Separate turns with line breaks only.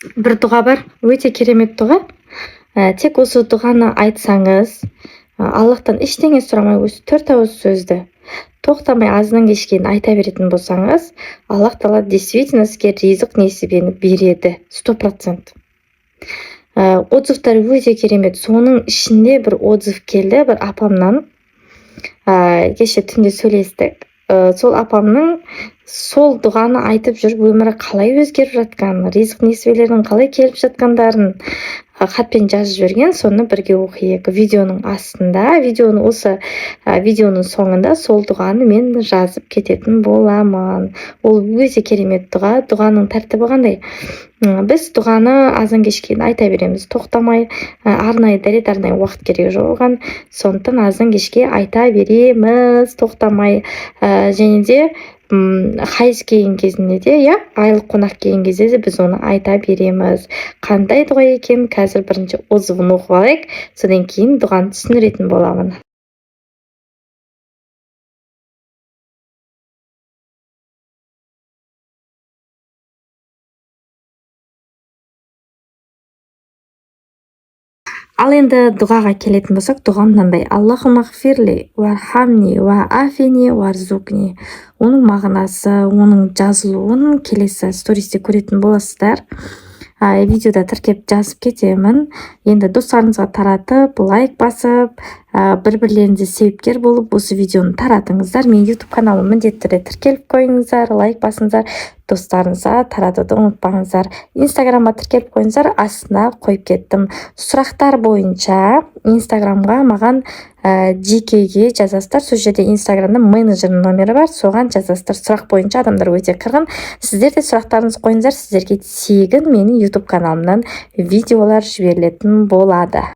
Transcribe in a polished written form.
Бір дұға бар, өте керемет дұға. Тек осы дұғаны айтсаңыз, Аллахтан ештеңе сұрамай, осы төрт ауыз сөзді тоқтамай азаннан кешке дейін айта беретін болсаңыз, Аллах Тағала действительно сізге ризық несібені береді, 100%. Отзывтар өте керемет. Соның ішінде бір отзыв келді бір апамнан. Кеше түнде сөйлестік. Сол апамның сол дұғаны айтып жүріп, өмірі қалай өзгеріп жатқанын, ризық несібелерінің қалай келіп жатқандарын хатпен жазып жіберген. Соны бірге оқиық. Видеоның астында, видеоның осы видеоның соңында сол дұғаны мен жазып кететін боламын. Ол өте керемет дұға. Дұғаның тәртібі қандай? Біз дұғаны азан кешке дейін айта береміз тоқтамай. Арнайы дәрет, арнайы уақыт керек жоқ оған. Сондықтан азан кешке айта береміз тоқтамай. Және де хайыз келген кезінде де, иә, айлық қонақ келген кезде де біз оны айта береміз. Қандай дұға екенін қазір бірінші отзывын оқып алайық, содан кейін дұғаны түсіндіретін боламын. Ал енді дұғаға келетін болсақ, дұға мынандай: Аллахумағфирли, уархамни, уаафини, уарзукни. Оның мағынасы, оның жазылуын келесі стористе көретін боласыздар. Видеода тіркеп, жазып кетемін. Енді достарыңызға таратып, лайк басып, бір бірлеріңізге себепкер болып, осы видеоны таратыңыздар. Менің Ютуб каналыма міндетті түрде тіркеліп қойыңыздар, лайк басыңыздар, достарыңызға таратуды ұмытпаңыздар. Инстаграмға тіркеліп қойыңыздар, астына қойып кеттім. Сұрақтар бойынша Инстаграмға маған жекеге жазасыздар. Сол жерде Инстаграмда менеджердің номері бар, соған жазасыздар. Сұрақ бойынша адамдар өте қырғын. Сіздер де сұрақтарыңызды қойыңыздар, сіздерге тегін менің Ютуб каналымнан видеолар жіберілетін болады.